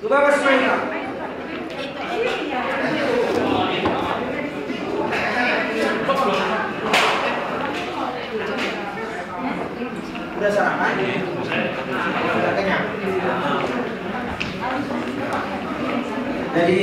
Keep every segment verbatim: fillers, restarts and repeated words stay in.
Babas ma hita. Udah sarapan? Udah kenyang? Jadi,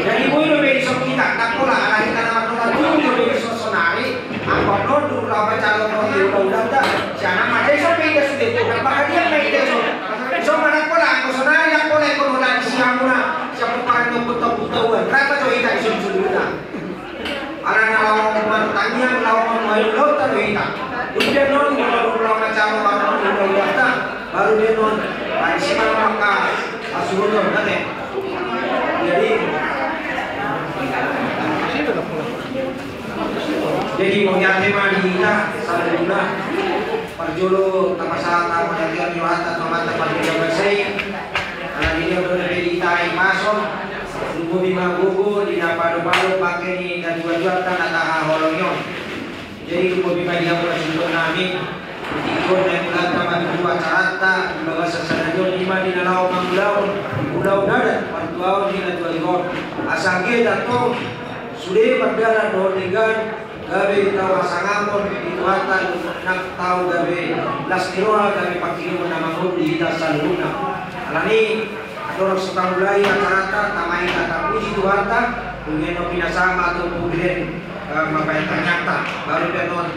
jadi boi do be dison hita, ndang pola, ala hita na marnola tubu do be dison sonari. Anggo on do, laho manjalo roha di ulaulanta, sian na ma dison pe hita sude, ndang marhadian ma hita dison. Dison ma ndang pola, anggo sonari ndang pola ingkon holan sian hamuna, sian pomparan ni ompunta, ompunta uan, rap ma jo hita dison sude. Alana laho martangiang, laho mamuhai ulaonta do hita. Dung dia non, molo dung laho manjalo roha di ulaulanta, baru dia non, ai si ma angka hasuhuton, ate. Jadi, jadi mauliate ma di hita saluhutna. Parjolo tapasahat ma mauliate on di rohanta tu Amanta Pardenggan Basa i. Alani i do dohot hita i pason, lumobi ma gogo di na padopadop bangke ni natuatuanta na tahaholongi on. Jadi lumobi ma di hamu na sungkun nami. Ingkon na ingkon hita ma tutu acaranta di bagasan sadari on, i ma di na laho mangulahon ulaon adat partuaon ni natuatua on. Asa anggiat antong sude mardalan dohot denggan, gabe tau hasangapon di Tuhanta, nang tau gabe las ni roha, gabe pangkirimon na mangolu di hita saluhutna. Alani i, andorang so tamulai acaranta, tama hita tapuji Tuhanta. Dung i annon pinasahat ma tu pungkaon, eh, mambahen tangiangta, baru pe annon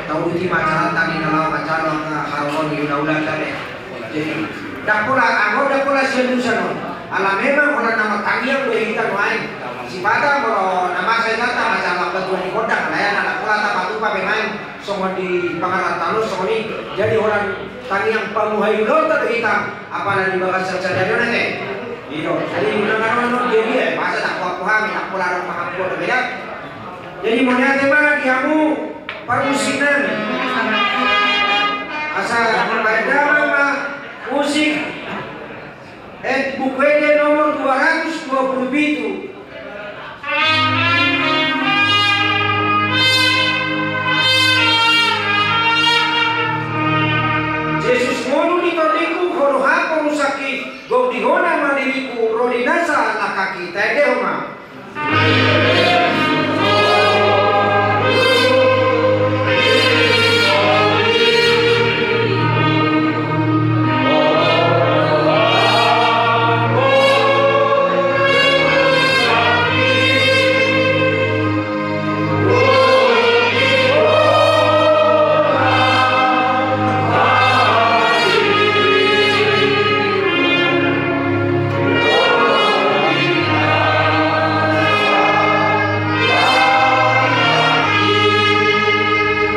tauduti ma acaranta di na laho manjalo angka haroro ni ulaulanta be. Jadi, ndang pola, anggo ndang pola sian urusan on. Ala memang holan na martangiang do hita nuaeng. Sipata molo na masa i hita manjalo angka tua ni gondang, ala ia na ndang pola tapatupa be nuaeng songon di pangarahutanta songon i. Jadi holan tangiang pamuhai ulaonta do hita, apala di bagasan sadari on, ate. I do. Jadi unang adong annon dia dia, masa ndang pola hami, ndang pola adong pangampuon do be da. Jadi mauliate ma di hamu parmusik nami. Asa baen damang ma musik, et buku ende nomor dua ratus dua puluh pitu. Jesus ngolu ni tondingku, ho do haporusangki, gok di hona ma diriku, ro di nasa langkangki. Taendehon ma.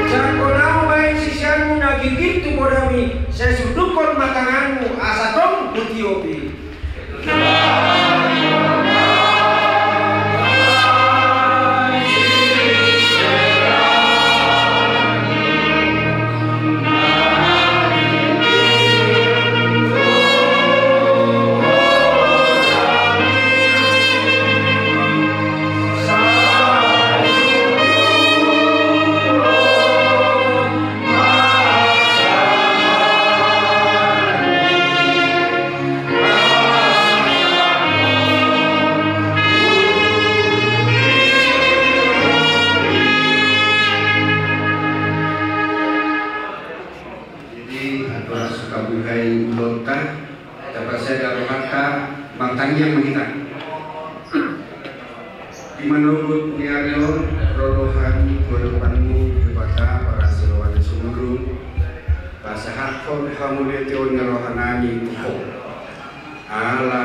Jangkon ahu baen siseanmu na girgir tu podami, sai sundukhon ma tanganmu asa tong hutiop i. Jadi, andorang so tamuhai ulaonta, tapasada rohanta, martangiang ma hita. Di manogot ni ari on, ro do hami tu adopanmu, Debata parasi roha ni sumurung, pasahathon hamauliateon ni rohanami tu Ho. Ala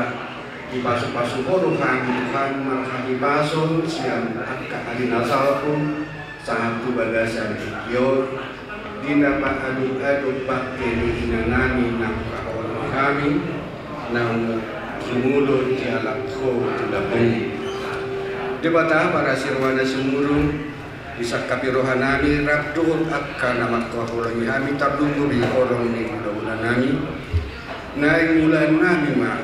dipasupasu Ho do hami, Tuhan, marhahipason sian angka ari na salpu, sahat tu bagasan tingki on, di na paadop-adop bangke ni inanami na huhaholongi hami, naung sumulur dialap Ho tu lambungmu. Debata parasi roha na sumurung, Disangkapi rohanami rap dohot angka na mangkaholongi hami, tarlumobi horong ni hulahulanami. Naeng ulaonnami ma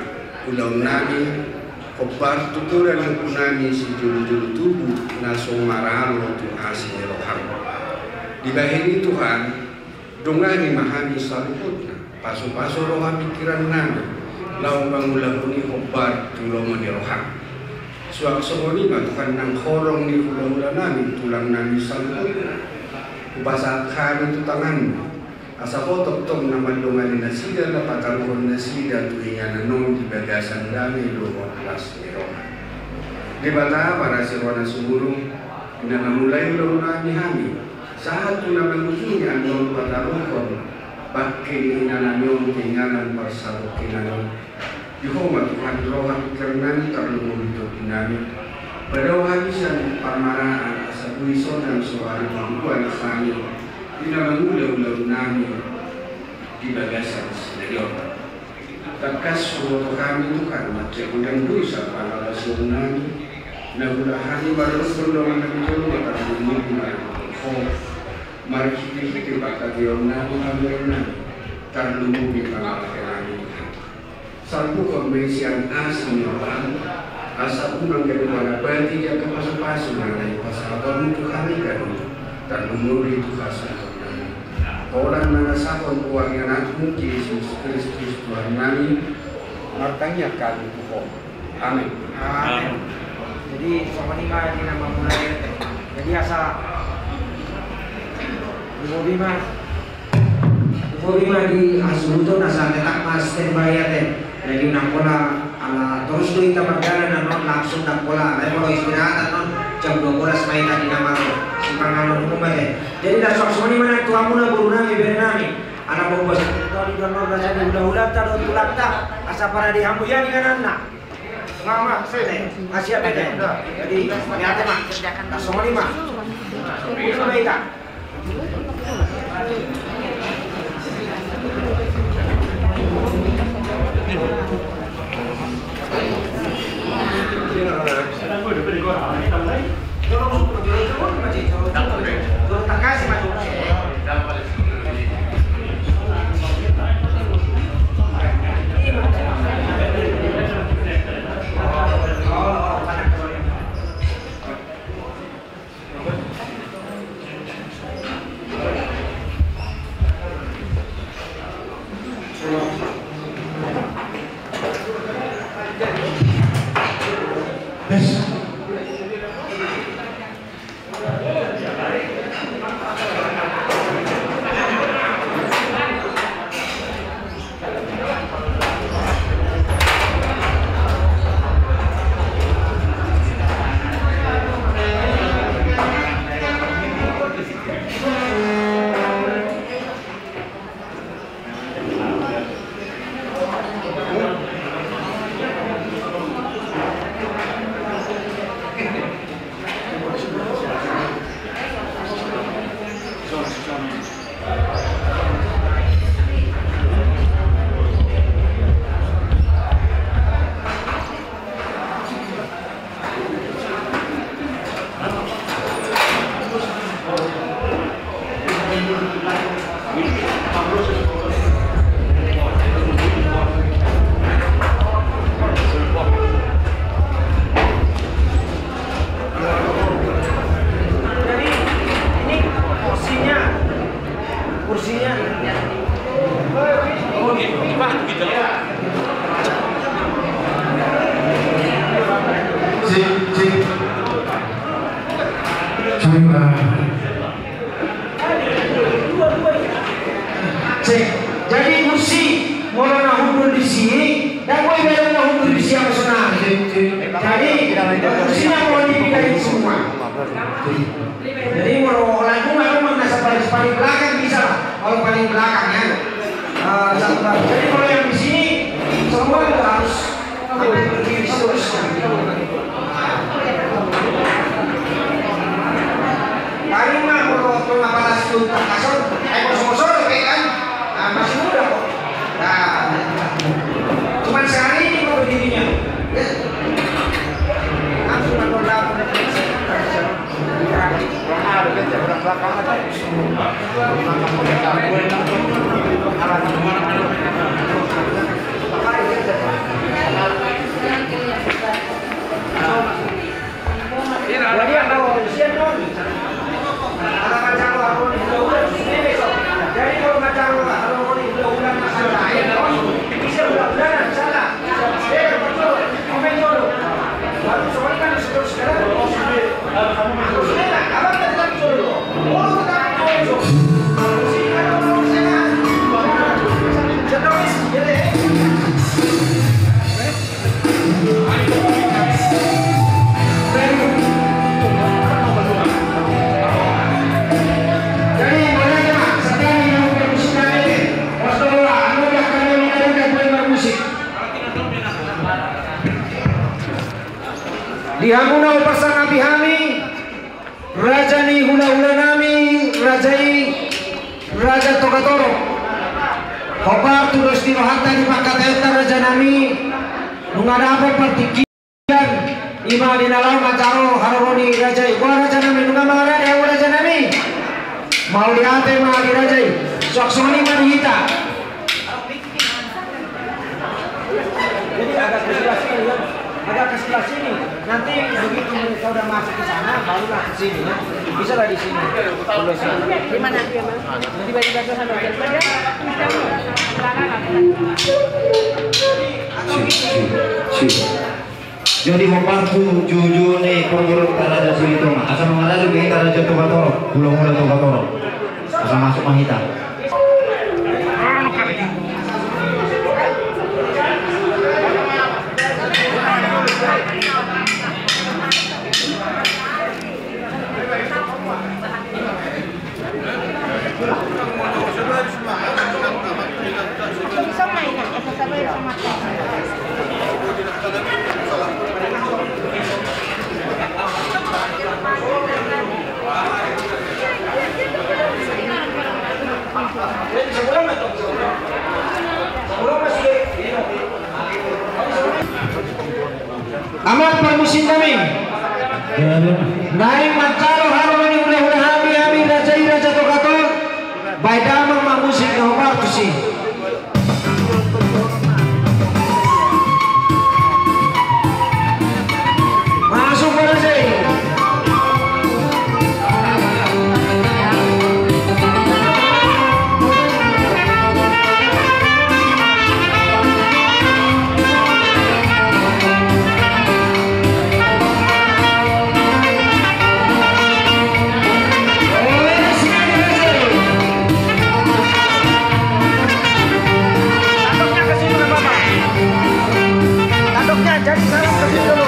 ulaonnami hombar tu poda ni ompunami sijolojolo tubu na so maralo tu asi ni roham. Dibahen i Tuhan, dongani ma hami saluhutna, pasupasu roha pingkirannami, laho mangulahon i hombar tu lomo ni roham. Suang songon i ma Tuhan nang horong ni hulahulanami, tulangnami saluhutna, hupasahat hami tu tanganmu, asa Ho tongtong na mandongani nasida, na pataruhon nasida tu inganan on di bagasan dame dohot las ni roha. Debata parasi roha na sumurung, na mamulai ulaonnami hami, sahat tu na mangujungi annon pataruhon bangke ni inanami on tu inganan parsatongkinan on. Di Ho ma Tuhan roha pingkirannami, tarlumobi tondinami. Padao hami sian parmaraan asa boi sonang so ari pangguan hami di na mangula ulaonnami di bagasan sadari on. Tangkas huboto hami Tuhan, mansai godang dosa pangalaosionnami, na huula hami mardomu dongan nami jolo, tarlumobi ma Ho marhitehite panghataionnami, pangulahonnami, tarlumobi pangalahenami Tuhan. Salpuhon ma i sian asi ni roham, asa unang gabe manapati di angka pasupasu na naeng pasahatonmu tu hami ganup, tarlumobi tu hasuhutonnami. Holan mangasahon goar ni Anakmu Jesus Kristus Tuhannami, martangiang hami tu Ho. Amin. Amin. Jadi songon i ma di na mamulai. Jadi asa lumobi ma, lumobi ma di hasuhuton, asa tetap ma standby ate. Jadi unang pola, ala torus do hita mardalan annon langsung, ndang pola. Alai molo istirahat annon jam dua belas ma hita di na marsipanganon umum ate. Jadi ndang suang songon i ma nang tu hamuna borunami, berenami. Ala boan-boan tadi do annon raja ni hulahulanta dohot tulangta, asa parade hamu ia ingananna. Mama, sini. Masih apa dah? Jadi, melihat ma. Langsung lima. Itu baik tak? Jadi, ini kursinya. Kursinya. Oh, gitu. Pak, gitu. Sip, sip. Terima. Sip. Jadi kursi, molo na hundul disi, ndang boi be na hundul disi, apa sonang. Jadi kursinya mau dipindahin semua. Jadi molo lagu, lagu mana, paling, paling belakang bisa lah. Kalau paling belakang ya. Eh, satu lagi. Jadi kalau yang di sini semua harus hampir berdiri terus. Paling mah kalau, kalau nggak panas tuh, kasur, eh, kosong-kosong, kan? Nah, masih muda kok. Nah, cuman sehari ini kok berdirinya. Ya. Langsung nonton lagu. Di hamuna hupasangapi hami, raja ni hulahulanami, raja i, Raja Togatorop. Hombar tu dos ni rohanta di pangkataion ta rajanami, nunga dapot partingkian, i ma di na laho manjalo haroro ni raja i. Boha rajanami, nunga mangarade hamu rajanami? Mauliate ma di raja i. Suang songon i ma di hita. Jadi agak ke sebelah sini, ya. Agak ke sebelah sini. Nanti begitu mereka udah masuk ke sana, barulah ke sini, ya. Bisa lah di sini. Di mana? Di mana? Di balik sana. Jadi hombar tu jujur ni pengurus Raja Silitonga. Asa mangarade be Raja Togatorop, hulahula Togatorop. Asa masuk ma hita. Amang parmusiknami. Naeng manjalo haroro ni hulahula hami, hami raja i, Raja Togatorop. Baen damang ma musik na hombar tusi. Masuk ma raja i. Tanduknya, jadi salam ke situ dulu.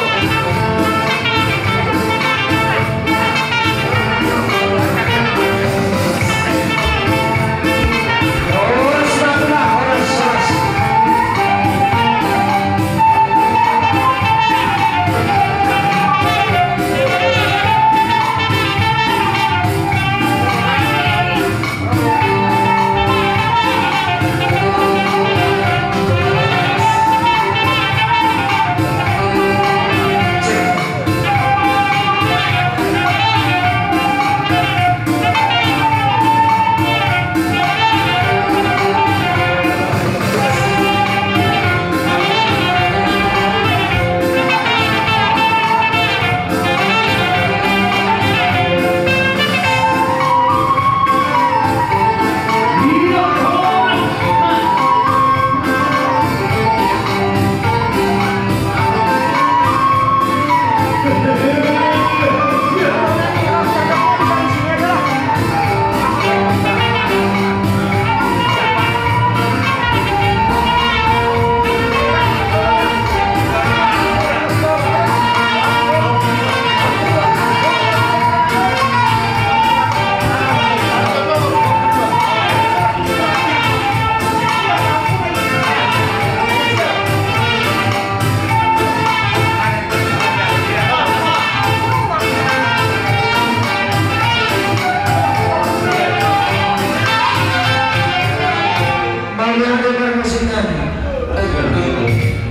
Mauliate parmusiknami.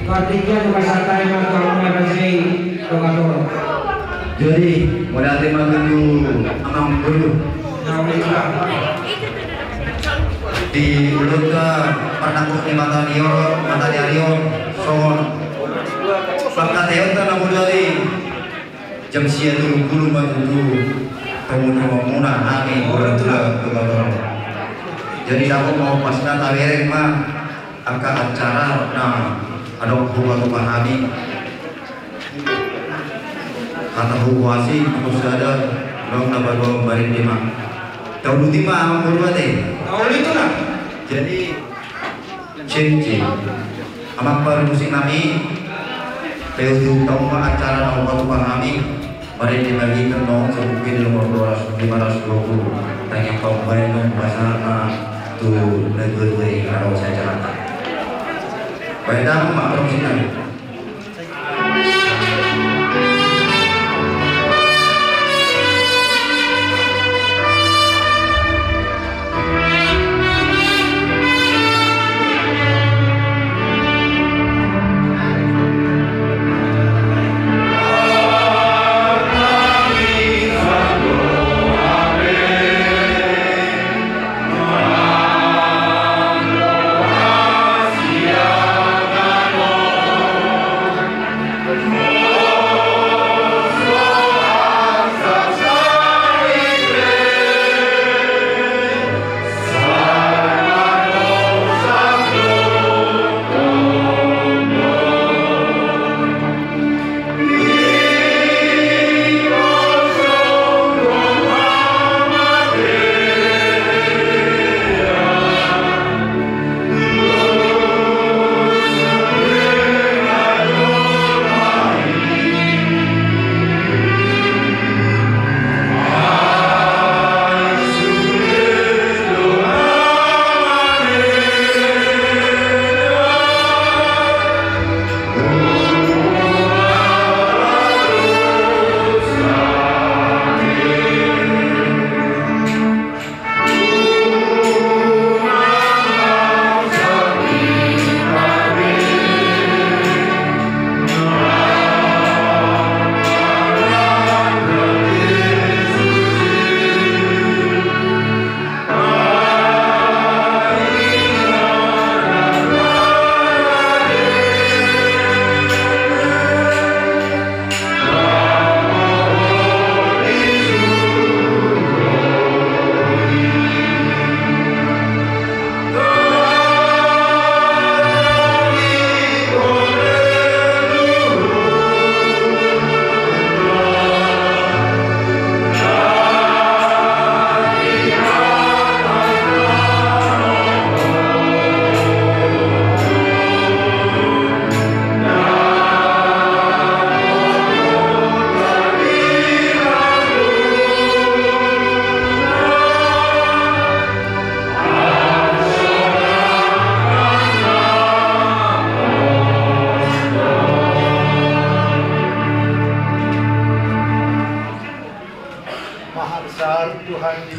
Partingkian pasahat hami ma tu hamuna raja i, Togatorop. Jadi, mauliate ma tu amang guru. Di ulaonta parnangkok ni mata ni on, mata ni ari on, songon pangkataionta na modali. Jam sia tolu pulu ma tutu, tamu-tamu muna hami, orang tua, tua, tua. Jadi, dapot ma ompasna, tabereng ma angka acara na adong hupasahat hami. Hata huhuasi, husadar, dong na baru marende ma. Tauduti ma, amang boru ate. Tauli tu na. Jadi, Cincin. Amang parmusiknami, pe uju tamu ma acara na hupasahat hami, marende ma hita on, sabuku ni nomor dua ratus, lima ratus dua puluh. Tangiang pambaen on pasahat ma tu na dua-dua i, na ro sai acara. Baen damang ma parmusiknami.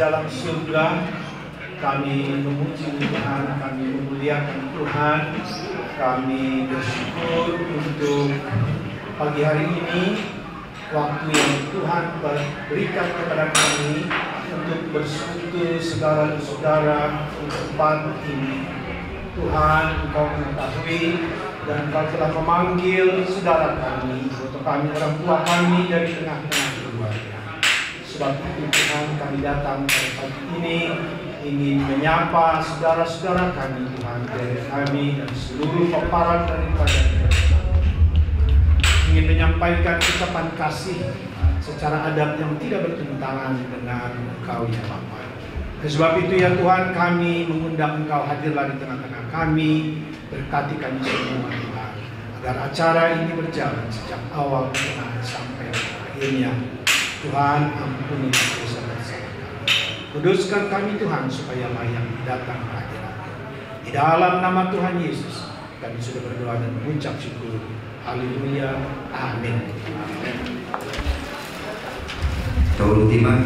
Dalam surga, kami memuji Tuhan, kami memuliakan Tuhan, kami bersyukur untuk pagi hari ini, waktu yang Tuhan berikan kepada kami untuk bersekutu saudara-saudara di tempat ini. Tuhan, Engkau mengetahui dan Engkau telah memanggil saudara kami, atau kami, orang tua kami dari tengah-tengah keluarga. Sebab itu, Tuhan, kami datang pada pagi ini ingin menyapa saudara-saudara kami, Tuhan, dari kami dan seluruh peparan daripada gereja. Ingin menyampaikan ucapan kasih secara adat yang tidak bertentangan dengan Engkau, ya Bapa. Oleh sebab itu, ya Tuhan, kami mengundang Engkau hadirlah di tengah-tengah kami, berkati kami semua, Tuhan, agar acara ini berjalan sejak awal, Tuhan, sampai akhirnya. Tuhan, ampuni dosa-dosa kami. Kuduskan kami, Tuhan, supaya layak datang ke hadirat-Mu. Di dalam nama Tuhan Yesus, kami sudah berdoa dan mengucap syukur. Haleluya. Amin. Tauluti ma,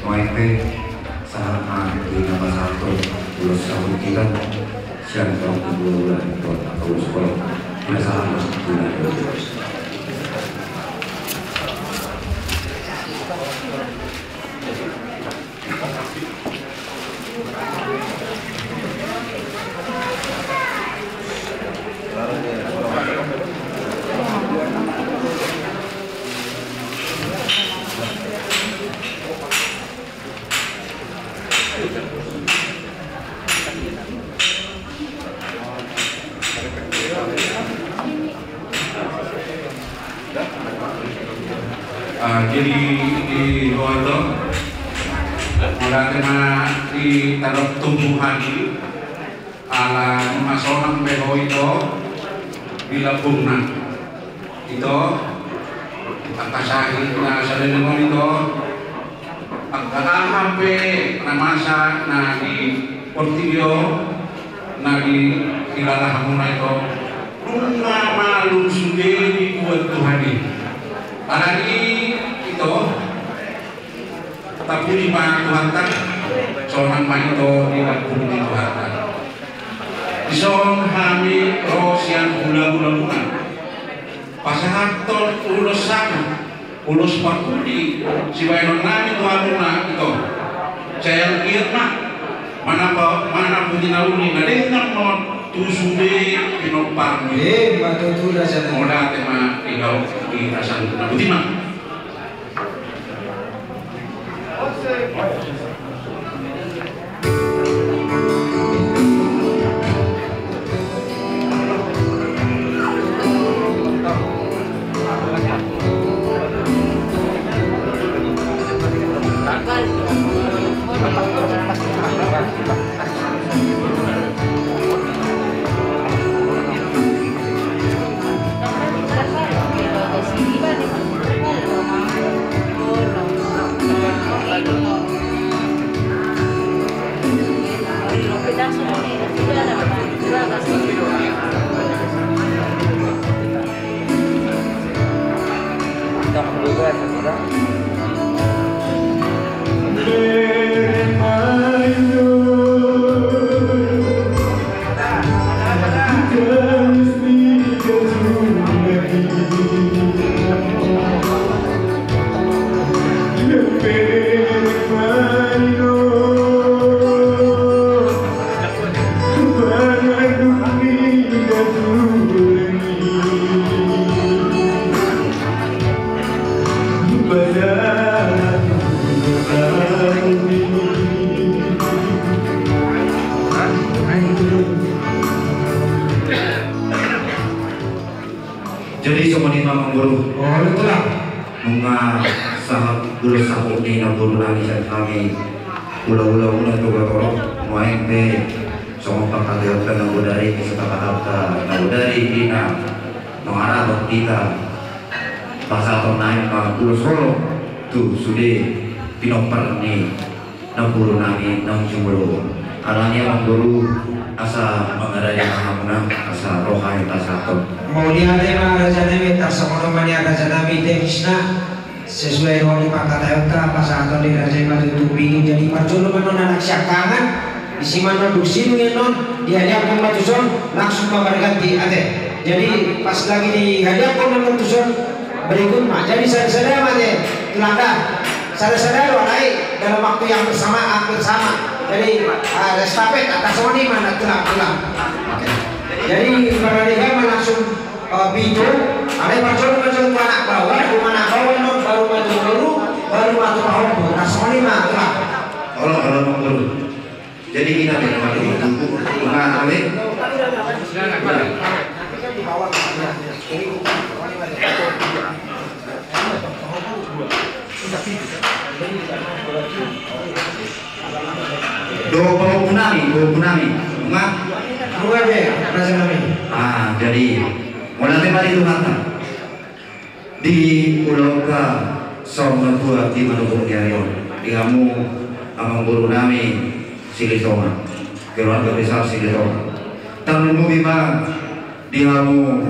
nuaeng pe, sahat ma di na pasahathon ulos sahat hita, sian taon dua ulas, taon ulos kolom. Pinasahat ma tu na. Ah, jadi di luar tu, mauliate ma di tadok tubuan i, ala nunga sonang be ho ito di lambungna. Ito, angka sahit na saleleng on ito, angka aha pe na masa na di portibi on, na di hilala hamuna ito, nunga malum sude dibuat Tuhan i. Alani ito, tapuji ma Tuhanta, sonang ma ito di lambung ni Tuhanta. Dison hami ro sian hulahulamuna, pasahathon ulos sahat, ulos parpudi sibahenon nami tu hamuna ito. Sai anggiat ma manapa, manaputi na uli na denggan ma on tu sude pinomparmi. Emma tutu, raja nami. Mauliate ma di ho, di raja nami. Naputi ma. Jadi songon i ma, Amangboru. Oh, itulah. Nunga sahat ulos sahat ni namboru nami, sian hami hulahula muna Toga Torop, nuaeng pe songon pangkataion na bodari, kesepakatan na bodari di na mangarahon hita, pasahaton nami ma ulos holong tu sude pinompar ni namboru nami naung jumolo. Alani i, Amangboru, asa mangarade ma hamuna, asa ro hami pasahathon. Mauliate ma, raja nami. Tarsongon on ma nian, raja nami, tebisna. Sesuai dohot di pangkataion ta, pasahaton di raja i ma tutu pinggir. Jadi parjolo ma annon anak siangkangan, disi ma annon dung sinung i annon, dihadiahon ma tuson, langsung ma marganti ate. Jadi pas lagi dihadiahon annon tuson, berikut ma. Jadi sada-sada ma ate, tulang da. Sada-sada do alai dalam waktu yang bersama, hampir sama. Jadi, ah, estafet, atas soni ma na tulang, tulang. Oke. Jadi, paradiga ma langsung Eh, pitu, alai parjolo ma jo tu anak baoa, dung anak baoa annon, baru ma tu boru, baru ma tu pahompu. Nah, songon i ma, tulang. Olo, olo, amangboru. Jadi kita tidak pakai itu. Nah, ale. Dohot pahompu nami, pahompu nami. Nunga? Nunga be, raja nami. Ah, jadi, mauliate ma di Tuhanta. Di ulaonta saur matua di manogot ni ari on, di hamu amangboru nami Silitonga, keluarga besar Silitonga. Tarlumobi ma di hamu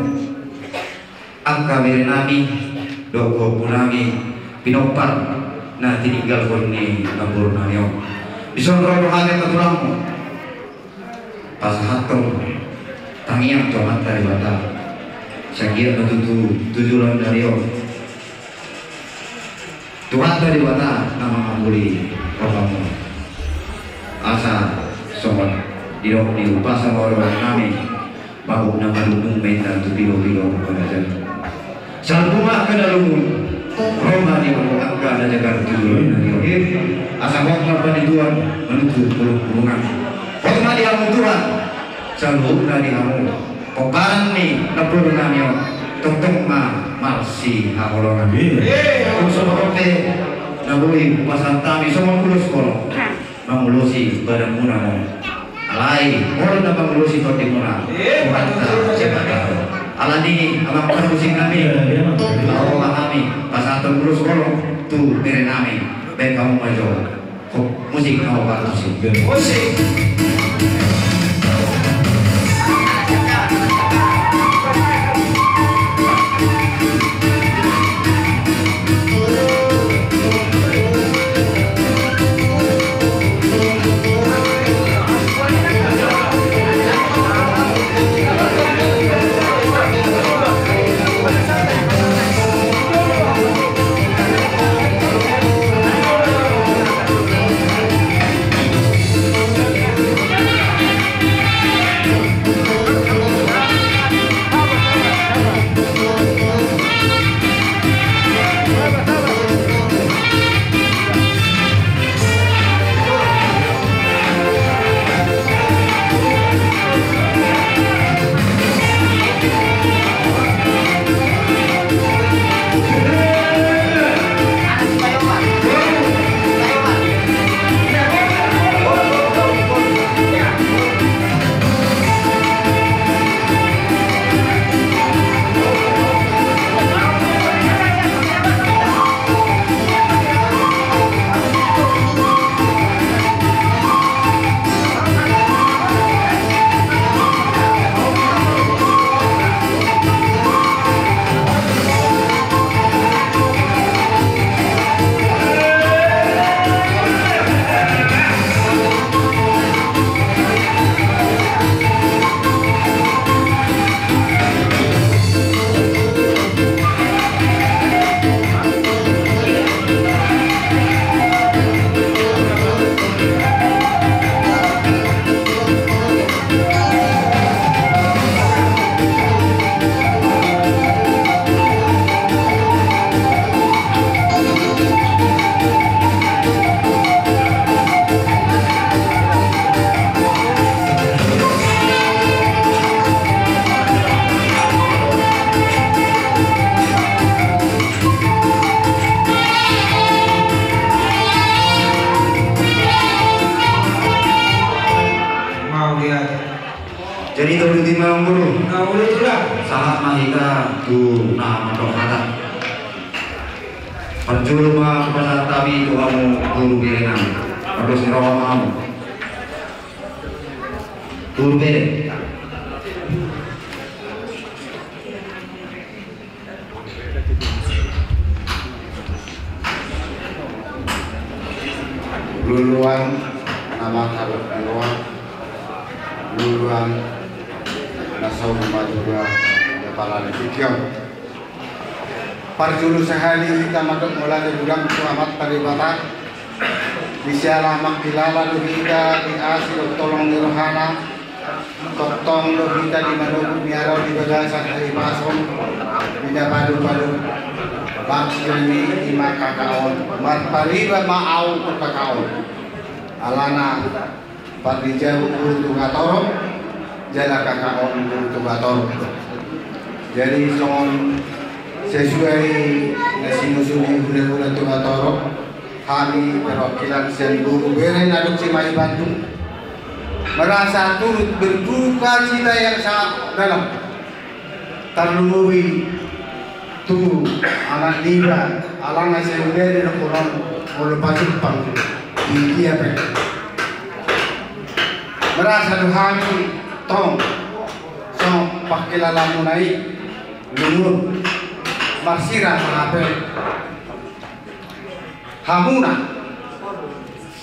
angka bere nami dohot pahompu nami, pinompar na tininggalhon ni namboru nami on. Dison ro rohanta tu tulangmu, pasahathon tangiang tu Amanta Debata. Sai anggiat ma tutu tu joloan ni ari on Tuhanta Debata na mangapuli rohamu. Asa songon didok ni umpasa ma, oloan nami, bagot na malungun ma inna tu pilopilo. Saluhutna angka na lungun, ro ma di hamu angka na jagar tu joloan ni ari on. Asa hoat ma pangidoan manutu bulung-bulungan. Hoat ma di hamu Tuhan, saluhutna di hamu pomparan ni namboru nami on, tongtong ma marsihaholongan. Songon on pe na boi hupasahat hami songon ulos holong mangulosi badanmuna on. Alai molo na mangulosi tondimuna, Tuhanta Debata. Alani i amang parmusik nami, laho ma hami pasahathon ulos holong tu bere nami. Baen hamu ma jo. Ho, musik, ho, parmusik. Musik. Mauliate. Jadi, tolu lima guru. Nah, udah, udah. Sahat ma hita tu na mandok hata. Parjolo ma pasahat hami tu hamu guru bere nami. Pardos ni roha ma hamu. Guru bere. Luluan na mangkadok di roha, luluan na so mamatua di apala ni tingki on. Parjolo sahali hita mandok mauliate godang tu Amanta Debata, di siala mangkilala do hita di asi dohot holong ni rohana. Tongtong do hita di manogu miarau di bagasan hahipason, di na padupaduan bangkil ni ima K K on. Marpariban ma ahu tu K K on. Alana pardijabu boru tu hatorop, jala K K on boru tu hatorop. Jadi songon sesuai na sinusung ni hulahula tu hatorop, hami perwakilan sian boru bere na adong di Bandung merasa turut berduka cita yang sangat dalam. Tarlumobi tu anak niba, alana sai bere na konon molo pajumpang di dia pe. Merasa do hami tong songon pangkilalamuna i, lungun marsirang ma hape hamuna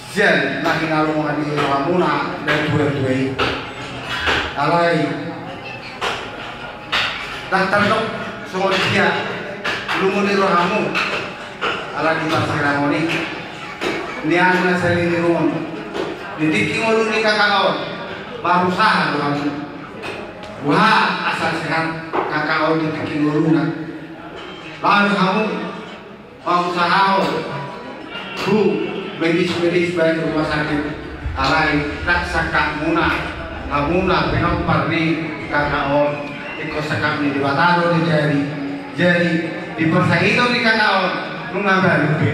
sian na hinalomohon ni rohamuna na tuatua i. Alai ndang tardok songon dia lungun ni rohamu ala ni parsirangon i. Nian na saleleng on di tingki ngolu ni K K on marusaha do hamu. Boha asa sehat K K on di tingki ngoluna. Lalu hamu mausaha ho tu medis-medis baen rumah sakit, alai ndang sangkapmuna hamuna pinompar ni K K on. Ingkon sangkap ni Debata do na jadi. Jadi di parsahiton ni K K on nunga balu pe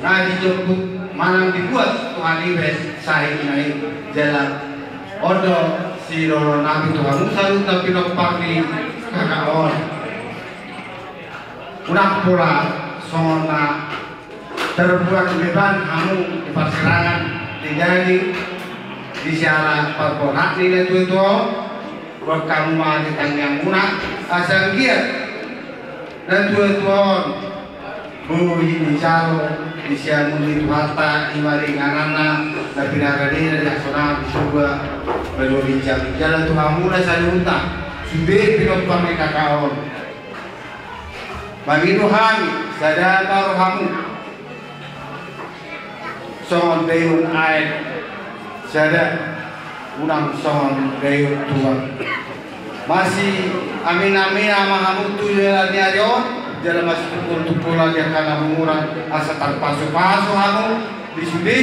na dijomput manang dibuat tu hami pe sahitna i. Jala on do siloloan nami tu hamu saluhutna pinompar ni K K on. Unang pola songon na terbuat beban hamu di parsirangan ni daging di siala parborhat ni na tuatua on. Buat hamu ma di tangiangmuna asa anggiat na tuatua on boi dijalo di siamun ni Tuhanta, ima ringananna na pinarade na di hasonangan di surga. Balu rinjang jala tu hamuna saluhutna sude pinompar ni K K on. Mangido hami sada ma rohamu songon daion aek, sada unang songon daion tuak. Masiaminamin ma hamu tu joloan ni ari on jala masitungkoltungkol di angka na umur, asa tarpasupasu hamu di sude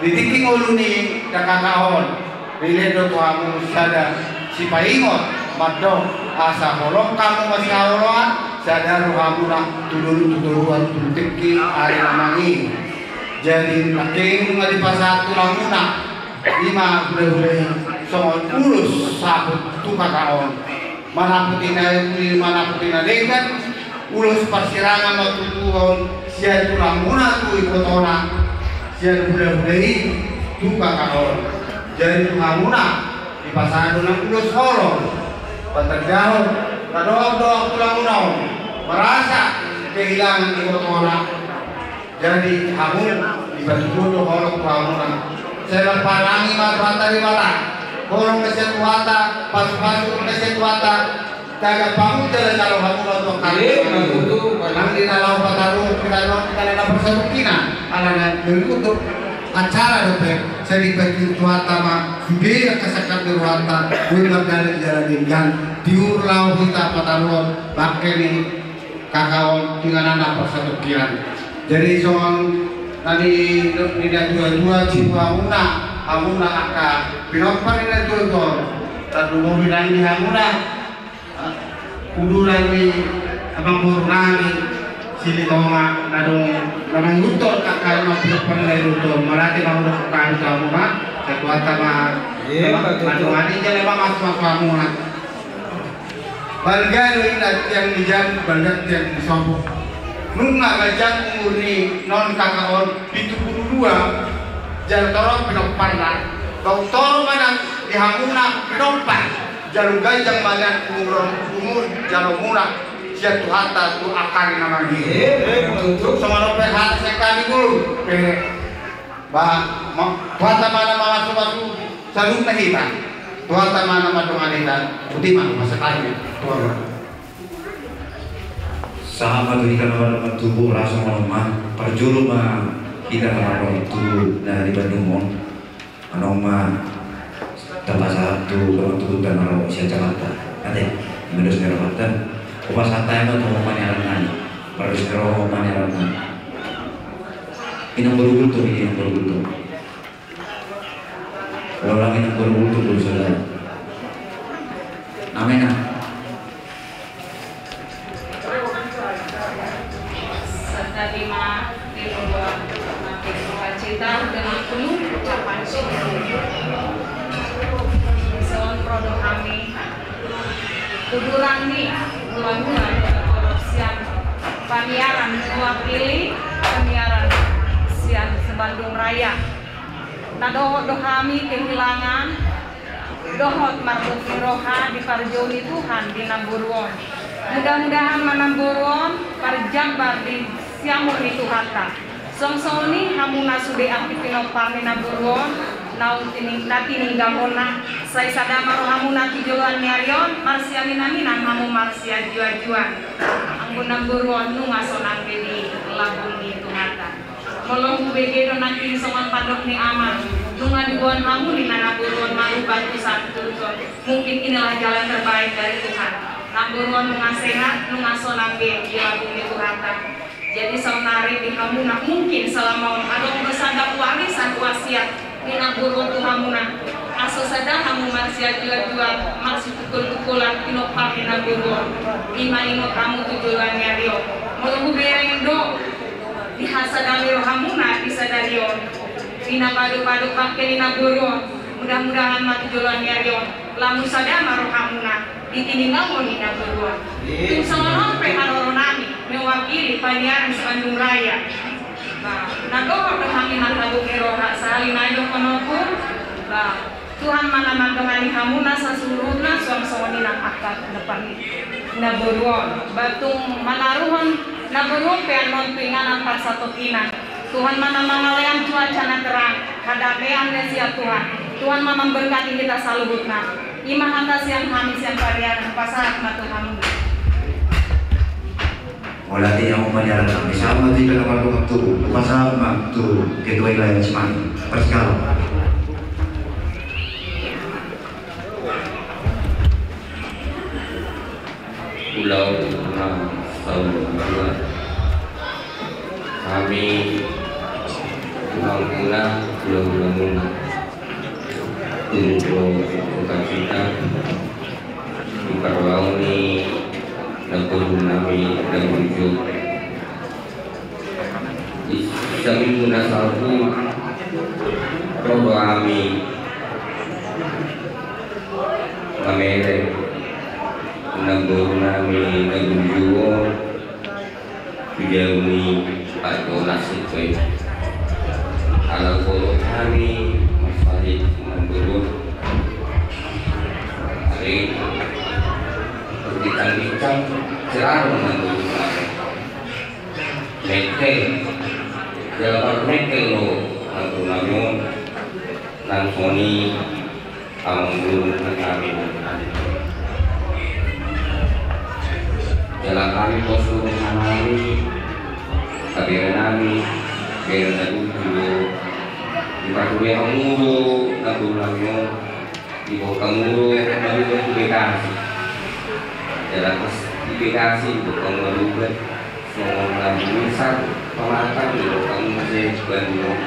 di tingki ngolu ni K K on. Dilehon do tu hamu sada sipaingot mandok asa holong hamu masihaholongan, sada rohamuna tu dolok tu toruan tu tingki ari na mangihut. Jadi nangkin nunga dipasahat tulang muna ima hulahula i songon ulos saput tu K K on. Manapot i na uli, manapot i na denggan, ulos parsirangan ma tutu on sian tulang muna tu ibotona, sian hulahula i tu K K on. Jadi tu hamuna dipasahat do nang ulos holong. Patandahon na dohot dohot tulang muna on merasa kehilangan ibotona. Jadi hamu dipatuduhon do holong tu hamuna. Sai marparange ma Tuhanta Debata. Holong na sian Tuhanta, pasupasu na sian Tuhanta. Tagan hamu jala jalo hamu ma tu angka ari. Nang di na laho pataruhon hita on, hita na parsatongkinan. Alana beruntung acara dope sai dipatuduhon Tuhanta ma sude angka sangkap ni rohanta. Boi mardalan jala denggan. Tiur laho hita pataruhon bangke ni K K on tu inganan na parsatongkinan. Jadi songon na nidok ni na tuatua, sipu hamuna, hamuna angka pinompar ni na tuatua on. Tarlumobi nang di hamuna uduran ni amangboru nami Silitonga na adong na mangihuthon angka na pinompar ni na tuatua on. Mauliate ma hudok hami tu hamuna. Sai Tuhanta ma mandohani jala ma mamasumasu hamuna. Balga do inna tiang ni jabu, balga tiang ni sopo. Nunga ganjang umur ni na on K K on pitu pulu dua, jala torop pinomparna. Tongtong ma nang di hamuna pinompar, jalo ganjang ma nang umur, umur jalo muna sian Tuhanta tu angka ari na mangihut. Songon on pe hata sian hami, Guru. Ba, ma-, Tuhanta ma na mamasumasu saluhutna hita. Tuhanta ma na mandongani hita. Botima, masa kami, Tuhan. Sahat ma tu hita na mardongan tubu, langsung ma parjolo ma hita na mardongan tubu na di Bandung on. Anong ma tapasahat tu dongan tubu ta na ro sian Jakarta. Ate, ima dos ni rohanta. Hupasahat hami ma tu hamu paniaran nami. Pardos ni roha hamu paniaran nami. Inang boru Gultom, inang boru Gultom. Ulang inang boru Gultom, boru saudara. Amin, ah. Serta lima di luar nanti sukacita dengan penuh ucapan syukur. Son prodo kami kuduran ni mula-mula korupsian paniaran mewakili paniaran sian Sebandung Raya. Na dohot do hami kehilangan, dohot marboti roha diparjolo ni Tuhan di namboru on. Mudah-mudahan ma namboru on parjambar di siamun ni Tuhanta. Songon i hamu na sude anggi pinompar ni namboru on, naung tining-, na tininggalhonna, sai sada ma rohamuna tu joloan ni ari on, marsiamin-aminan hamu marsiajuajuan. Anggo namboru on nunga sonang be di lambung ni Tuhanta. Molo hubege do nangkin songon pandok ni amang, nunga diboan hamu ninna namboru on marubah tu santun. Mungkin inilah jalan terbaik dari Tuhan. Namboru on nunga sehat, nunga sonang be di lambung ni Tuhanta. Jadi saonari di hamuna mungkin selama on adong do sada warisan wasiat ni namboru on tu hamuna. Asa sada hamu marsiajuajuan, marsitungkol-tungkolan pinompar ni namboru on. Ima ingot hamu tu joloan ni ari on. Molo hubereng do di hasada ni rohamuna di sadari on. Di na pado-pado bangke ni namboru on. Mudah-mudahan ma tu joloan ni ari on. Lamu sada ma rohamuna di tiningangon ni namboru on. Tung songon on pe haroro nami mewakili paniaran Sebandung Raya. Ba, na dohot do hami marhabot ni roha sahali nai dohononku. Ba, Tuhan ma na mandongani hamuna sasuhutna, suang songon i nang angka na parni namboru on. Ba tung manaruhon namboru on pe annon tu inganan parsatongkinan. Tuhan ma na mangalean cuaca na terang, hadamean na sian Tuhan. Tuhan ma mamberkati hita saluhutna. Ima hata sian hami sian parianan, pasahat ma tu hamu. Mauliate, hamu paniaran nami, sahat ma tu hita na mardongan tubu, hupasahat ma tu ketua i lae Simani. Parsigalan. Ulaon na saur matua. Hami ulaon muna, ulaon muna. Tumundalhon sukacita di parulaon ni namboru nami na burju. Saminggu na salpu ro do hami mamereng namboru nami na burju on tu jabu ni Pak Jonas i. Ala golo hami marsahit namboru on. Ari bincang-bincang selalu namboru nami. Mengkel. Jala parmengkel do namboru nami on. Nang songon i amang guru nami. Jala hami pos do roha nami, kabere nami, bere na burju do. Diparhobei hamu do namboru nami on. Diboan hamu do marubat tu Bekasi. Jala pas di Bekasi diboan hamu marubat songon na misal pamatang diboan hamu muse Bandung.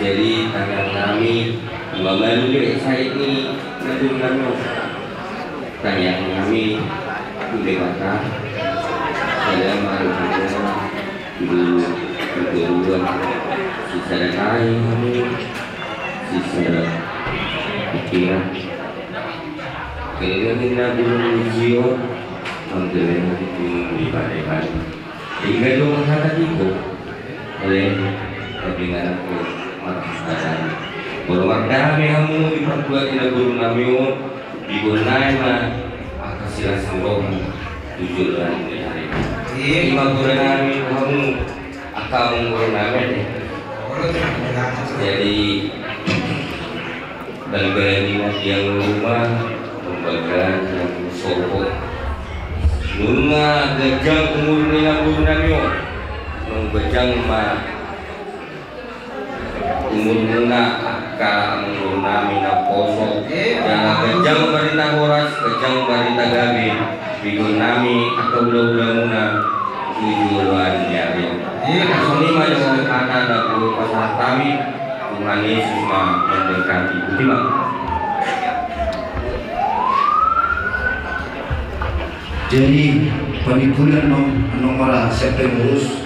Jadi tangiang nami, ma marubat sahit ni namboru nami on. Tangiang nami tu Debata, sada ma roha, dua, dua, sisada tahi, sisada pikiran. Kelebihan na burju on, mangkelebihan di pade-pade. Hingga dua hata tiga. Oleh, tapi nggak ada marhaha. Molo mardame hamu di partuat ni namboru nami on, diboan nai ma angka silas ni roha tu joloan ni ari. Ima boru nami hamu, angka boru nami. Jadi, balga ni na tiang ruma, balga ni na sopo. Nunga ganjang umur ni na boru nami on. Nunga ganjang ma umur muna angka boru nami na poso. Jala ganjang barita horas, ganjang barita gabe. Di boru nami angka hula-hula muna. Tujuan ya. Iya. Songon i ma jo hata na hupasahat hami. Tuhan Yesus ma memberkati. Boti ma. Jadi, panimpulan, nunga, nunga mara siap pengurus,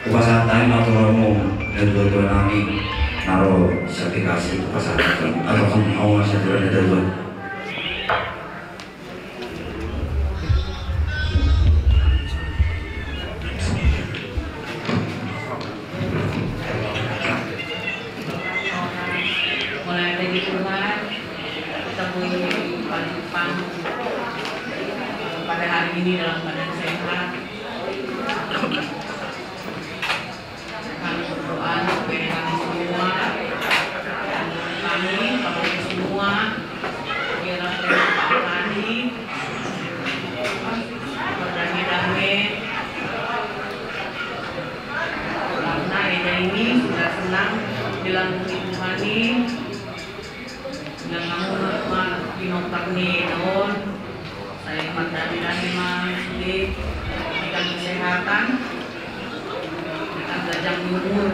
hupasahat hami ma tu hamu, natuatua nami, na ro siap dikasih, hupasahat hami. Atau kan mau siap dikasih natuatua. Mulai dari Tuhan, kita boleh paling pada hari ini dalam keadaan sehat. Kami berdoa supaya kami semua, kami, kami semua, biarlah kami berdamai-damai. Karena Eda ini sudah senang dalam hubungan ini. Dengan kamu, Mak, di nomor ni on. Saya Mak, dari, dari, Mak, di, dengan kesehatan, dengan panjang umur.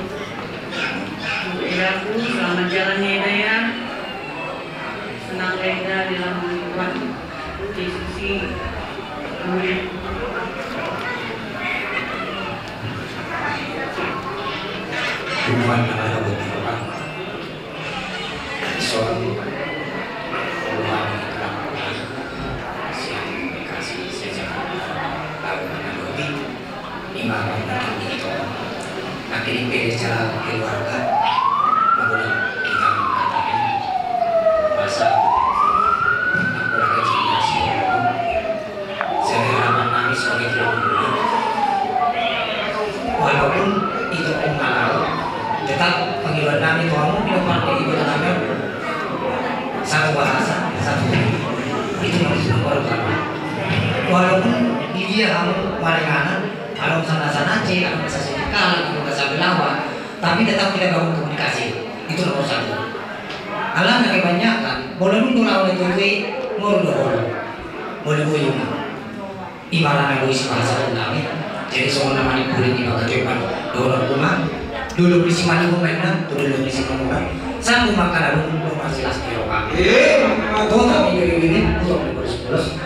Eda ku, selamat jalan ya, Eda, ya. Senang ya, Eda, dalam Tuhan Yesus ini. Amin. Tuhan, Anak, Tuhan. Ison, Tuhan, Tuhan, sian kasih sejahtera, lalu menanti, ima menanti itu. Akhirnya beda cara keluarga, menggunakan kita mengatakan, masa, aku lagi cinta sih, Saya harapan nami sebagai tulang punggung. Walaupun ito on na laho, tetap pangidoan nami tu hamu, ino partai ibu tanami. Satu bahasa, satu. Itu yang harus dilakukan. Walaupun di dia hamu maringanan, ada sana-sana aja, ada masa sedikit kalah, ada masa belawan, tapi tetap kita bangun komunikasi. Itu nomor satu. Alana kebanyakan, molo dung do laho na tuetue, molo do holong. Molo boyu na. Ibaratna boisi bahasa dendam i. Jadi songon na manimpuling i maka tuepan. Dohononku ma. Dolok ni si Malibo main na, tu dolok ni si Malibo. Sambung mangkana dung, dung masih las kiro kami. Kota mi gede-gede, kota mi bolos-bolos.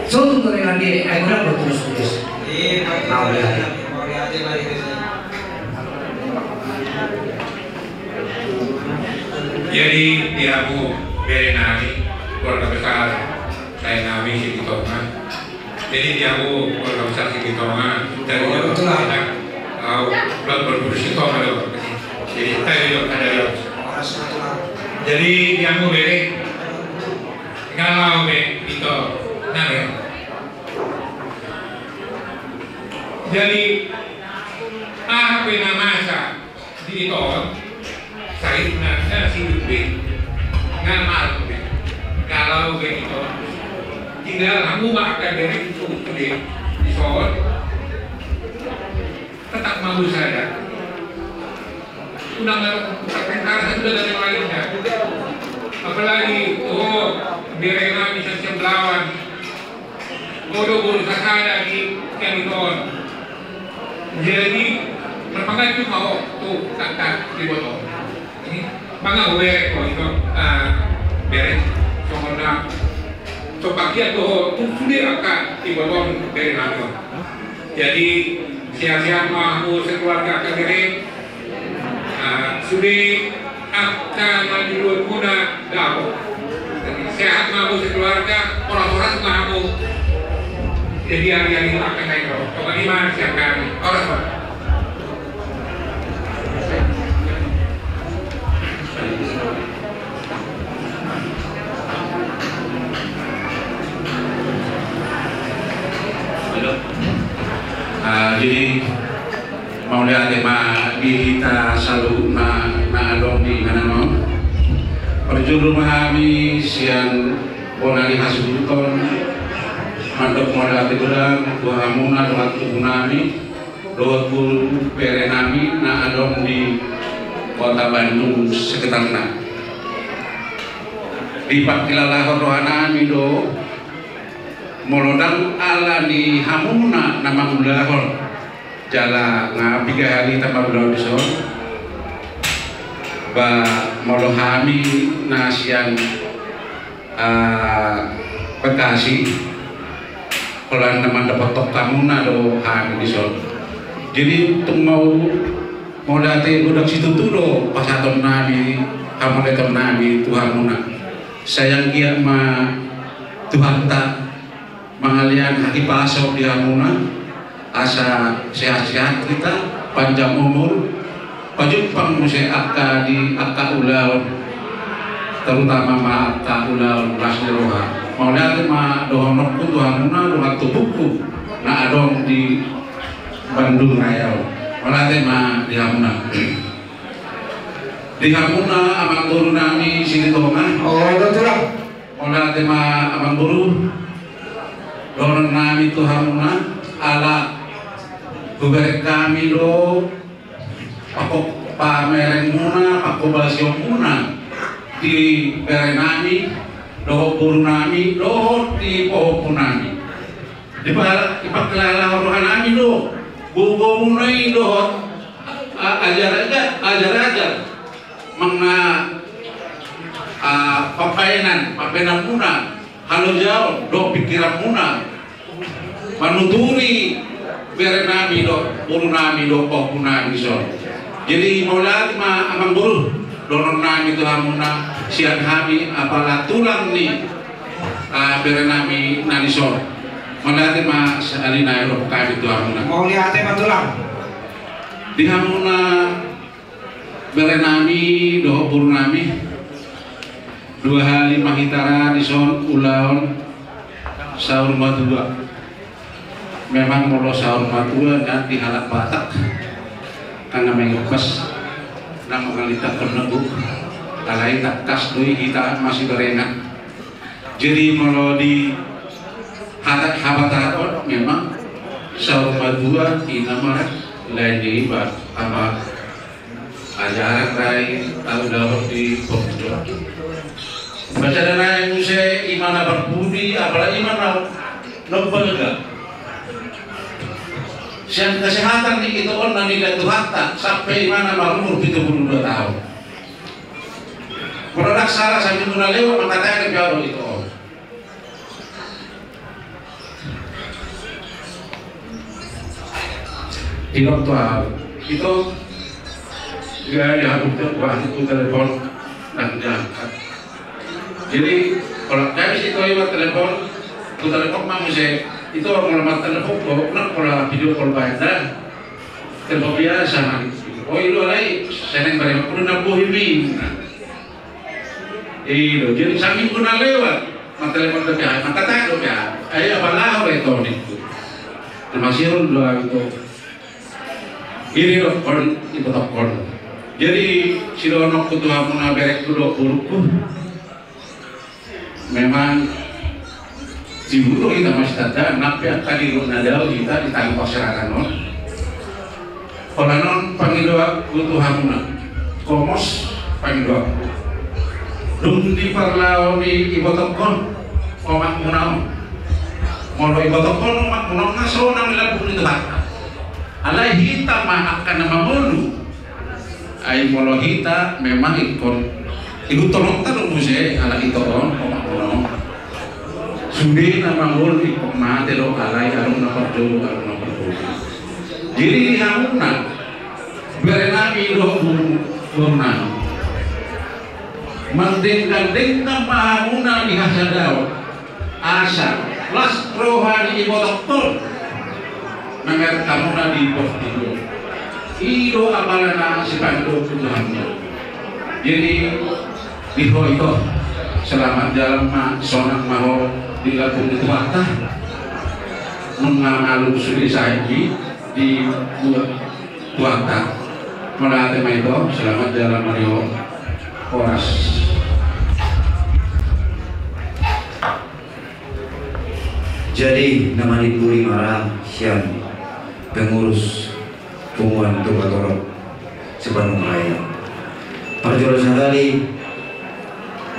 Sotung tu dengan dia, ai guna bolos-bolos. Mau lihat. Jadi, di hamu bere nami, keluarga besar, dae nami Sitinjak. Jadi, di hamu keluarga besar Sitinjak, dari jauh sudah, au, belum berburu Sitinjak do. Jadi, kita juga ada jauh. Jadi, di hamu bere, kalau be, itu, nah, ya. Jadi, aha pe na masa di ito on, sahit na, na sidung be, na maruk be. Kalau be ito on, tinggal hamu ma angka bere tu sude, di son, tetap mau sadar. Unang pertengkaran sudah dari lainnya. Apalagi, oh, bere nami sian Belawan. Boru-boru sasada di sian ito on. Jadi, marpanganju ma ho tu tangkas di boto. Ini, manga huberek ho ito, ah, bere, songon na, so pakian do ho, tu sude angka di boto on bere nami on. Jadi, sehat-sehat ma hamu sekeluarga angka bere. Ah, sude angka na di luar muna dapot. Jadi, sehat ma hamu sekeluarga, horas-horas ma hamu. Jadi, ari-ari angka na ro. Pokoknya ma siap kami. Horas ma. Halo. Ah, jadi Mauliate ma di hita saluhutna na adong di inganan on. Parjolo ma hami sian bona ni hasuhuton mandok mauliate godang tu hamuna dohot tu ibonami dohot tu berenami na adong di kota Bandung sekitarna. Dipangkilalahon rohanami do molo ndang ala ni hamuna na mangulahon jala nga piga hali hita mangulahon dison. Ba molo hami na sian ah, Bekasi, holan na mandapothon hamuna do hami dison. Jadi tung mau mauliate godang situtu do pasahatonnami, hamauliatennami tu hamuna. Sai anggiat ma Tuhanta mangalean hahipason di hamuna, asa sehat-sehat hita, panjang umur, pajumpang muse angka di angka ulaon, terutama ma angka ulaon las ni roha. Mauliate ma dohononku tu hamuna dohot tu pupungku na adong di Bandung Raya on. Mauliate ma di hamuna. Di hamuna amangborunami Silitonga. Oh, betul lah. Mauliate ma amangboru, dohononnami tu hamuna, ala hubereng hami do pako-, pamerengmuna, pangkobasionmuna di berenami dohot borunami dohot di pahompunami. Dipa-, dipangkilalahon rohanami do gogomuna i dohot a-, ajar-ajar, ajar-ajar. Manang na, ah, pambahenan, pambahenanmuna, halojaon dohot pingkiranmuna manuturi berenami dohot borunami dohot pahompunami dison. Jadi mauliate ma amangboru, dohononnami tu hamuna sian hami apala tulang ni, ah, berenami na dison. Mauliate ma sahali nai dohot hami tu hamuna. Mauliate ma tulang. Di hamuna berenami dohot borunami, dua hali ma hita ra dison ulaon saur matua. Memang molo saur matua nian di halak Batak, karena mengipas na mangalitakkon na gok, alai tangkas do i hita masibarengan. Jadi molo di hata habataon memang saur matua i na mara lain di iba ama ajaran rai tau dapot di pokok. Baca danai muse imana parpudi apala imana nobelga. Sian kesehatan ni ito on na nida Tuhanta sampe imana marumur pitu pulu dua taon. Molo ndang sala saminggu na lewat mangkatahon piaro ito on. Ito tu au. Ito. Ia, ia, untuk wah, itu telepon. Ndang diangkat. Jadi, kalau dari situ lewat telepon, ku telepon ma muse. Ito molo martelepon, kok, na, molo video call baen da. Telepon biasa, man. Oh, ilo alai, seneng bareng, kudu na bohi, min. Ilo, jadi saminggu na lewat, martelepon dope au, mangkatahon dope au. Ai, apala au re toni. Na masihol do au tu. Iri dokkon, ibotokkon. Jadi, sidohononku tu hamuna berengku dohot borungku. Memang diburu hita masitanda, nang pe angka didok na dao hita di tano parserahan on. Holan on pangidoanku tu hamuna, komos pangidoanku. Dung di parlao ni ibotokkon omakmuna on. Molo ibotokkon omakmuna on, nga sonang i lambung ni Tuhanta. Alai hita ma angka na mangolu. Ai molo hita memang ingkon ihuthononta do muse ala ito on, omakmuna on. Sude na mangolu ingkon mate do alai adong na parjolo, adong na parjolo. Jadi di hamuna, berenami dohot boru, borunami. Mardenggan-denggan ma hamuna di hasadaon. Asa las roha ni ibotokkon. Mangerek hamuna di pos di dua. I do apala na sipangidoanku tu hamuna. Jadi, di ho ito, selamat jalan ma, sonang ma ho di lambung ni Tuhanta. Nunga malum sude sahit di, di dua. Tuhanta. Mauliate ma ito, selamat jalan Mario. Horas. Jadi na manipuri ma ra sian pengurus punguan Tuba Torop sepanjang raya. Parjolo sahali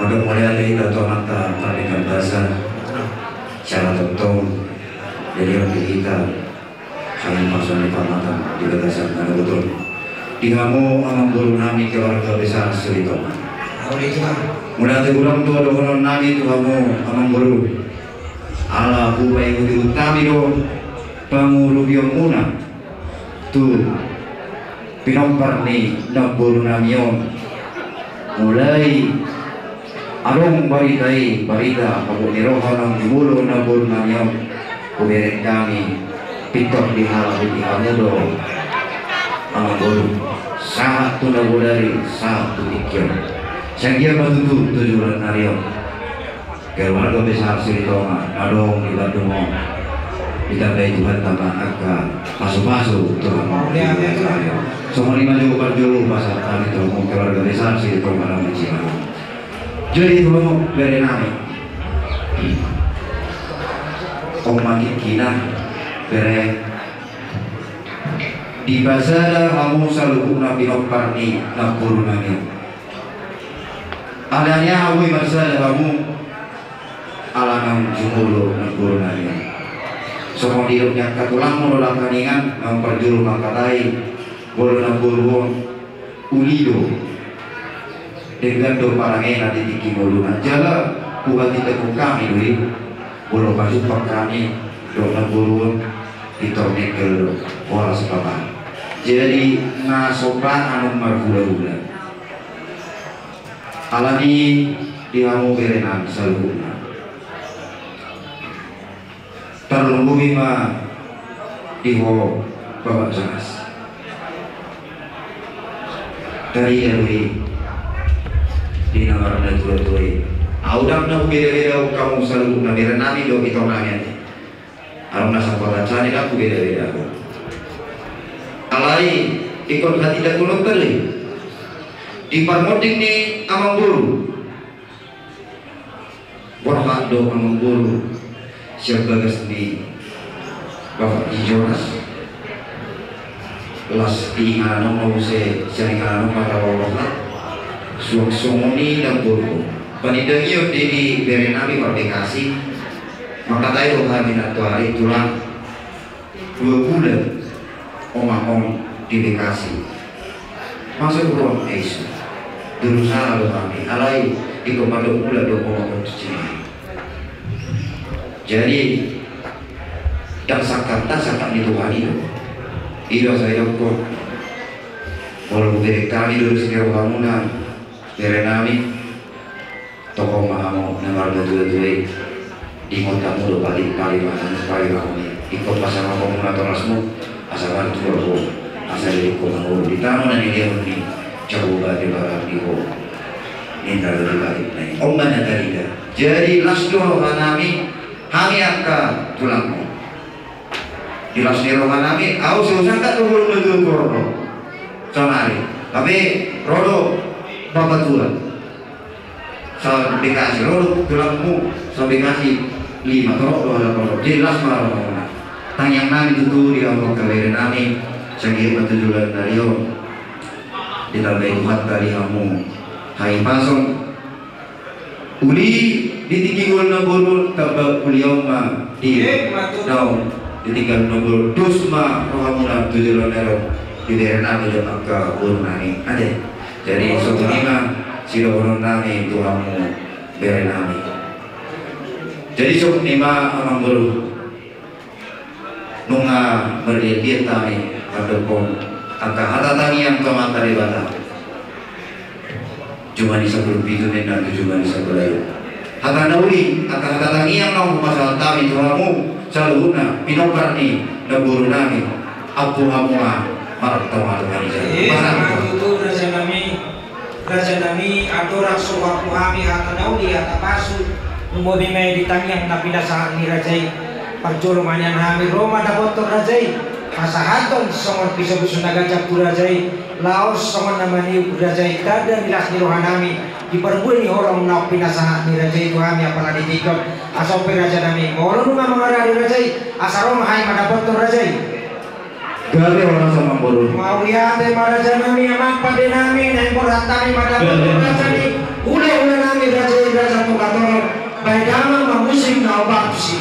mandok mauliate hita tu Amanta Pardenggan Basa, siala tongtong jadi on di hita. Hami pasu ni pamatan di bagasan na botul. Di hamu amangboru nami keluarga besar Silitonga. Mauliate godang tu dohonon nami tu hamu amangboru. Ala hupaihutihut hami do pangurupionmuna tu pinompar ni namboru nami on. Mulai adong barita i, barita habot ni roha naung jumolo namboru nami on, hubereng hami pintor di halak i di hamu do amangboru, sahat tu na bodari, sahat tu tingki on. Sai anggiat ma tutu tu joloan ni ari on keluarga besar Silitonga na adong di Bandung on ditambai Tuhanta ma angka pasupasu tu hamu. Songon i ma jolo parjolo pasahat hami tu hamu keluarga besar Silitonga na adong di Cimahi. Jadi tu hamu bere nami, on ma tingkina bere, dipasada hamu saluhutna pinompar ni namboru nami on. Alani aha boi marsada hamu? Ala naung jumolo namboru nami on. Songon didok ni angka tulangmu dohot angka ningan naung parjolo mangkatai, molo namboru on uli do, denggan do parangena di tingki ngoluna. Jala huhatindangkon hami do i, molo pajumpang hami dohot namboru on, pintor mengkel do, horas ma. Jadi na somba annon marhulahula. Alani di hamu bere nami saluhutna, tarlumobi ma di ho Bapak Jonas. Tarida do i di na marnatuatua i. Au ndang na hubedabedahon hamu saluhutna bere nami dohot ito nami ate. Adong na sapotan sahali ndang hubedabedahon. Alai ingkon hatindangkononta do i. Di parmonding ni amangboru, borhat do amangboru sian bagas ni Bapak Jonas. Las di inganan on ma muse, sian inganan on ma tabo borhat. Suang songon i namboru, panindangion do i di bere nami marbekasi. Mangkatai do hami nantoari tulang, dua bulan oma on di Bekasi. Masuk ruang I C U. Berusaha do hami, alai ingkon mandok mulak do oma on tu Cimahi. Jadi ndang sangkapta, sangkap ni Tuhan i do. I do asa didokkon, molo hubereng hami do dos ni rohamuna bere nami, tongtong ma hamu na marnatuatua i, diingot hamu do pali, pali ma hamu, pali ma hamu i. Ingkon pasangaphon hamu natorasmu asa martua ho, asa dilingkon hamu di tano na nilehon ni Jahowa Debata di ho, ninna do di balik na i. On ma na tarida. Jadi las do roha nami, hami angka tulangmu. Di las ni roha nami, au so sangkap do molo na dua poro do. Sonari. Tapi ro do papatua. Sahat Bekasi ro do tulangmu, sahat Bekasi lima torop do halak ro. Jadi las ma rohamuna. Tangiang nami tutu di hamu angka bere nami, sai anggiat ma tu joloan ni ari on ditambai Tuhanta di hamu hahipason. Uli di tingki ngolu namboru, tamba uli on ma di daon di tingki ngolu namboru, dos ma rohamuna tu joloan ni ari on di bere nami dohot angka boru nami. Ate. Jadi songon i ma sidohonon nami tu hamu bere nami. Jadi songon i ma amangboru, nunga marliatliat hami mandokkon angka hata tangiang tu Amanta Debata. Jumadi sampulu pitu ninna tu jumadi sampulu ualu. Hata na uli, angka hata tangiang naung hupasahat hami tu hamu saluhutna pinompar ni namboru nami, ampu hamu ma martonga tu hami. Ima tutu raja nami. Raja nami, andorang so huampu hami hata na uli hata pasu, lumobi ma i di tangiang na pinasahat ni raja i. Parjolo ma nian hami ro mandapothon raja i. Pasahathon songon piso-piso na ganjang tu raja i, laos songon na maniup raja i, tanda ni las ni rohanami di parbue ni holong na pinasahat ni raja i tu hami apala di tingki on. Asa on pe rajanami, molo nunga mangarade raja i, asa ro ma hami mandapothon raja i. Gabe horas amangboru. Mauliate ma rajanami, amang pandenami, naeng borhat hami mandapothon raja i, hula-hulanami raja i, Raja Togatorop. Bahen damang ma musik na ombak tusi.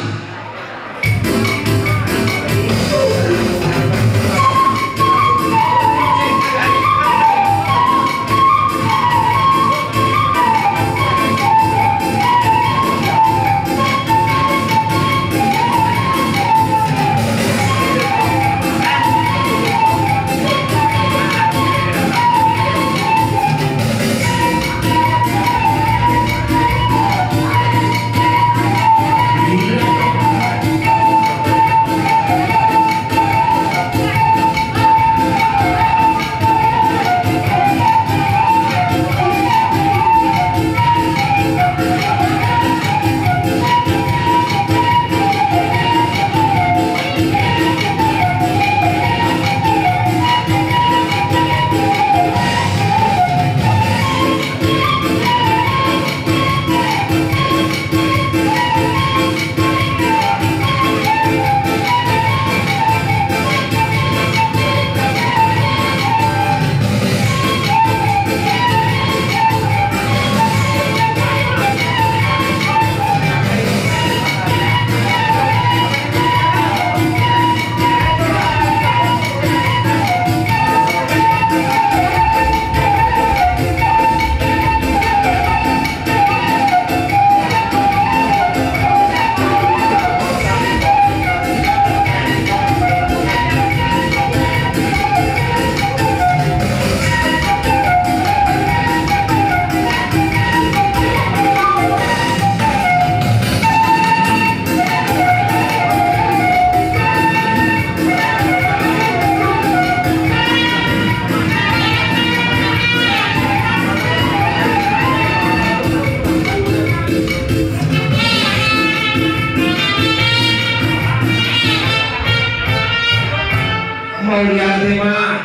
Mauliate ma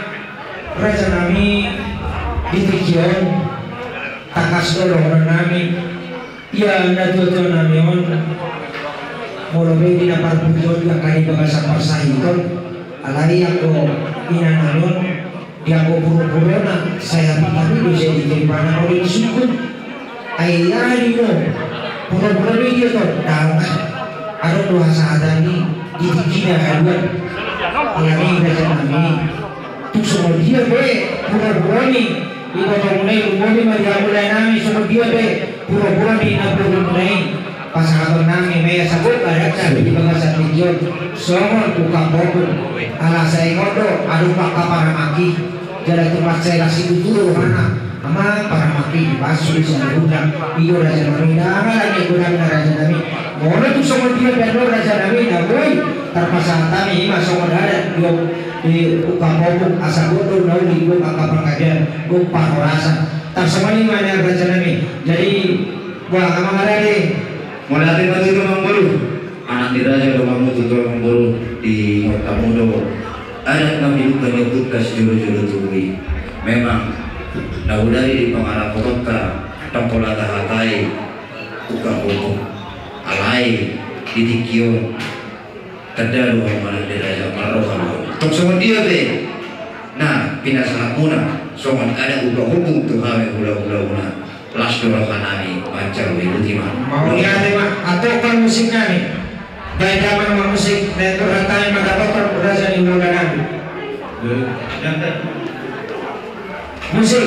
rajanami, di tingki on tangkas do dohononnami. Ia na tuatua nami on, molo be di na parpudi on di angka di bagasan parsahiton, alai anggo ina nami on, di anggo puropurona, sai hapitami do sai di jempana molo di sungkun. Ai aha do i, puropurona i dia do, ndang, adong do hasahatan i di tingkina haduan. Alani rajanami, tung songon dia pe puropurona i, ibotomuna i, lumobi ma di hamu laenami, songon dia pe puropurona i na bohimuna i, pasahatonnami ma i asa gok adatna di bagasan tingki on, songon ungkap ombun. Ala sai ingot do, adong angka paramaki, jala tung mansai las situtu do rohana, amang paramaki, dipasu di saluhutna. I do rajanami, ndang alani godangna rajanami. Molo tung songon dia pe adong rajanami na boi tarpasahat hami, i ma songon adat di, di ungkap ombun, asa gok do na uli, gok angka panggabean, gok parhorasan. Tarsongon i ma nian rajanami. Jadi, boha, amang rade? Mauliate ma tutu amangboru. Anak ni raja do hamu tutu amangboru, diingot hamu do adat na pinungka ni ompunta sijolo-jolo tubu i. Memang na hudari di pangarapotonta, ndang pola tahatai ungkap ombun. Alai di tingki on tanda do hamu anak ni raja, marroha do hamu. Tung songon dia pe na pinasahatmuna songon adat ungkap ombun tu hami hula-hulamuna, las do rohanami manjalo. Botima. Mauliate ma. Antong musik nami. Bahen damang ma musik, naeng borhat hami mandapothon raja ni hula nami. Musik.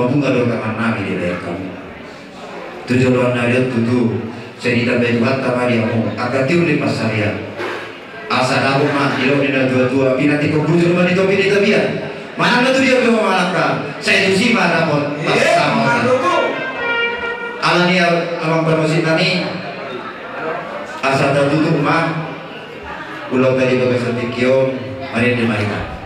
mabunga do tangan nami di leher hamu. Tu joloan nari on tutu, sai ditambai Tuhanta ma di hamu angka tiur ni pansarian. Asa dapot ma didok ni na tua-tua, pinantikhon bujur ma di topi ni tapian. Manang na tu dia pe mangalangka, sai tusi ma dapot pasahaton. Alani i amang parmusik nami, asa tatutup ma ulaonta di bagasan tingki on, marende ma hita.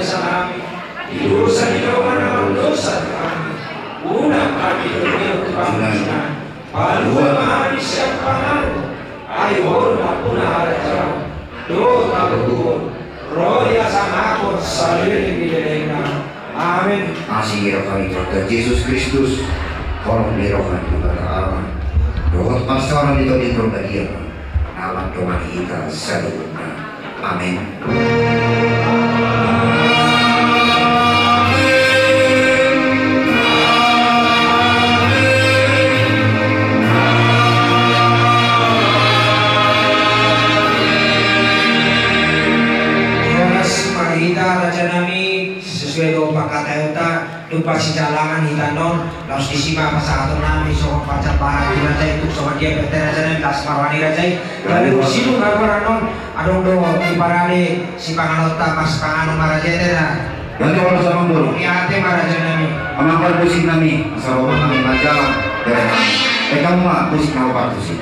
Salami, di dosa ni dongan na mardosa tu hami. Unang hami togihon tu pangunjunan, palua ma hami sian pangago, ai Ho do nampuna harajaon dohot hagogoon, ro di hasangapon saleleng ni lelengna. Amen. Asi ni roha ni Tuhan Jesus Kristus, holong ni roha ni Debata Ama, dohot parsaoran ni Tondi Parbadia, na mandongani hita saluhutna. Amen. Horas ma di hita, raja nami, sesuai dohot pangkataion ta. Tupa sijalangan hita annon, laos disi ma pasahaton nami songon pajambaran tu raja i, tung songon dia pe ate raja nami, las ma roha ni raja i. Gabe sidung na ruar annon, adong do diparade sipanganon ta, marsipanganon ma raja i, ate da. Gabe horas amang boru. Ia ate ma raja nami. Amang parmusik nami, asa roha nami majalan. Ia, eh, hamu ma musik na parmusik.